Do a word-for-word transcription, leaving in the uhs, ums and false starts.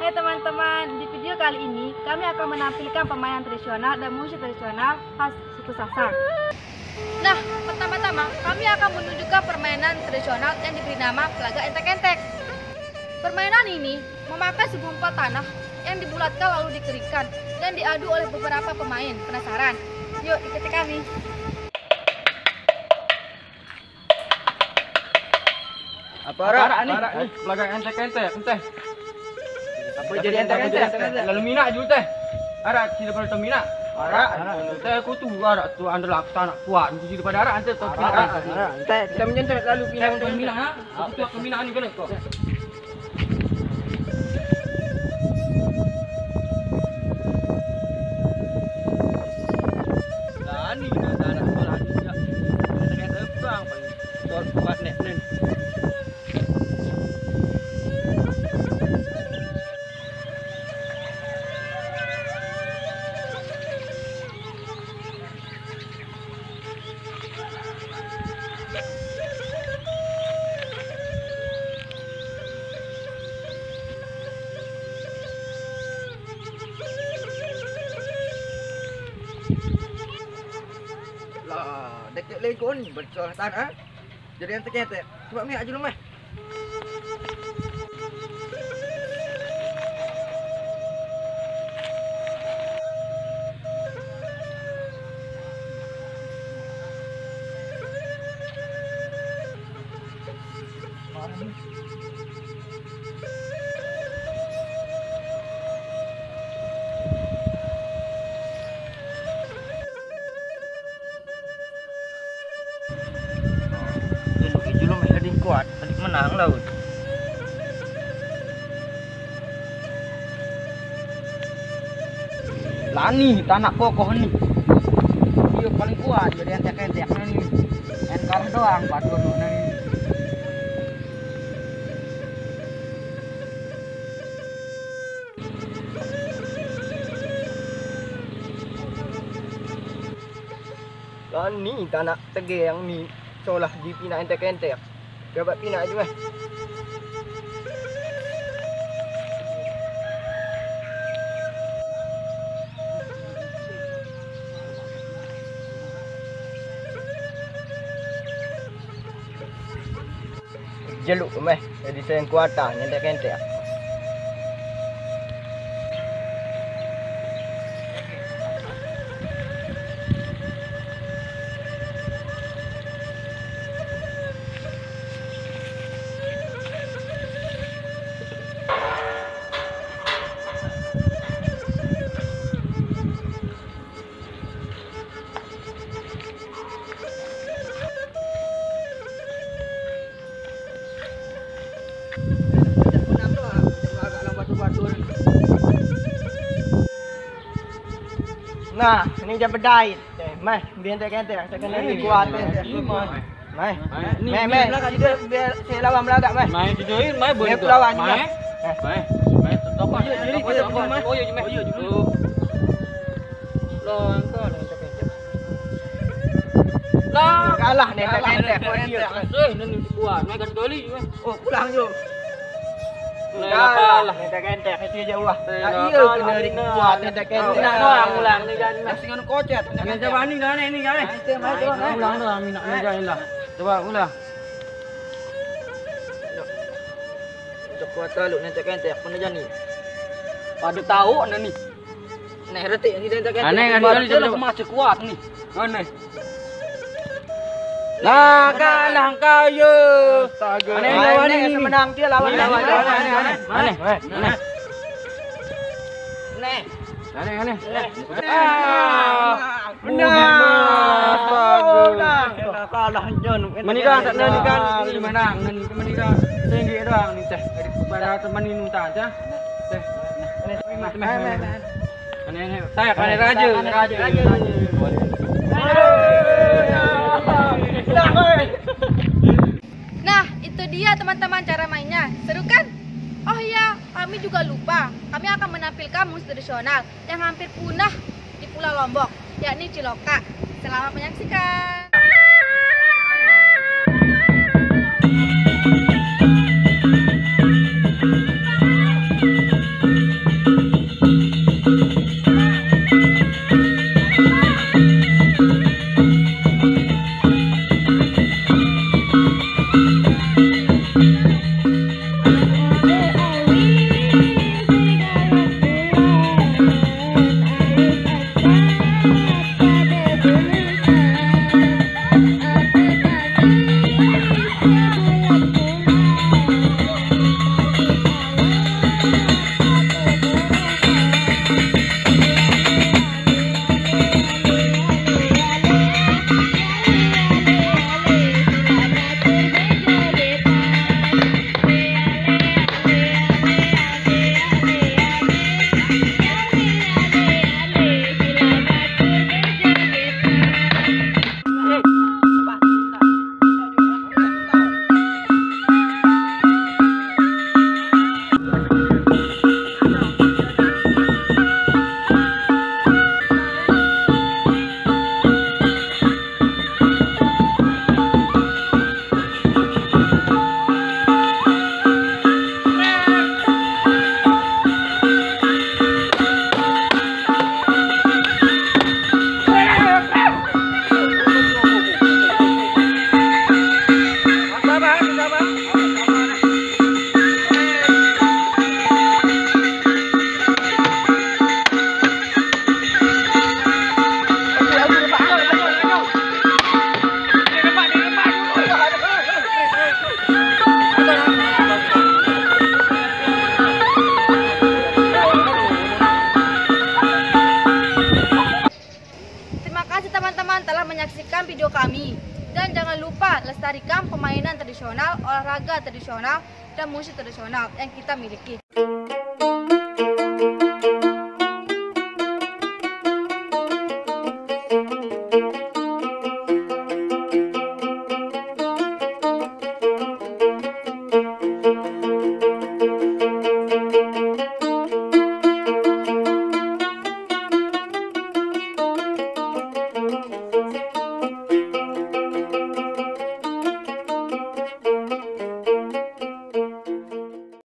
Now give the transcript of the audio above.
Hai teman-teman, di video kali ini kami akan menampilkan permainan tradisional dan musik tradisional khas suku Sasak. Nah, pertama-tama kami akan menunjukkan permainan tradisional yang diberi nama pelaga entek-entek. Permainan ini memakai segumpal tanah yang dibulatkan lalu dikeringkan dan diadu oleh beberapa pemain. Penasaran? Yuk, ikuti kami. Apa arak? Arak ni. Arak ni. Pelaga entek-entek, enteh. Apa jadi entek-entek? Lalu minat je teh. Arak sila pada minat. Arak. Teh aku tu arak tu anda lah aku tak nak kuat. Mesti daripada arak enteh tu. Arak. Enteh kita menyentuh lalu pindah minat. Aku tu aku minat ni kena kau. Lah ni dah tak nak sekolah ni juga. Kena kena terbang paling. Kau kuat nek nen. Lah, dekat lekor ni bercolah tanah. Jadi yang terketek. Sebab ni aja rumah. Dulu ijulung adi kuat, adi menang laut. Lani tanak kokoh ni. Dia paling kuat jadi entek-entek ni. Enkar doang batur ni. Kan ni tanak tegeng ni solah di pinak entek-entek. Gabat pinak je meh. Jeluk meh, jadi sayang kuata nyentek-nyentek. Nah, ini dia bedait. Eh, meh, biar entek-entek, saya kena lebih kuat. Meh, meh, meh, meh, kita biar saya lawan belagak, meh. Meh, tujuhin, meh, boleh. Aku lawan juga. Meh, meh, meh, tokok. Jadi kita tokok. Oh, iya, meh. Oh, iya, meh. Lo, engkau, lo, entek-entek. Lah, kalah nih, entek-entek. Eh, ini kuat, meh, garis doli, meh. Oh, pulang, Jo. Kalah, entek-entek, itu aja, wah. Nah, iya, kena ring kuat, entek-entek. Nah, doang ulang ni kan. Nah, singan kocet. Ini coba ni kan, ini kan. Ulang doang, nak ni kan lah. Coba ulang. Cok kuat lalu, entek-entek, apa ni jadi? Pada tahu ni. Aneh, retik ni dia tak kata. Aneh, aneh, aneh, dia macam kuat ni. Aneh. Lah, kalah kaya. Astaga. Aneh, lawan ni. Semenang dia lawan, lawan. Aneh, aneh. Aneh. Aneh. Aneh, aneh. Ah, benar. Astaga. Kalah, Jon. Menira tak nak ni kan? Menang. Menira tinggi doang ni teh. Daripada teman ni nuntan teh. Teh. Aneh, aneh. Saya kan raja, raja, raja. Nah, itu dia teman-teman cara mainnya. Seru kan? Oh iya, kami juga lupa. Kami akan menampilkan musik tradisional yang hampir punah di Pulau Lombok, yakni Ciloka. Selamat menyaksikan. တၢ်မူစံၣ်တဲၤတဆီနီၤ အဲၣ်က့ၤတၢ်မံၤတက့ၢ်.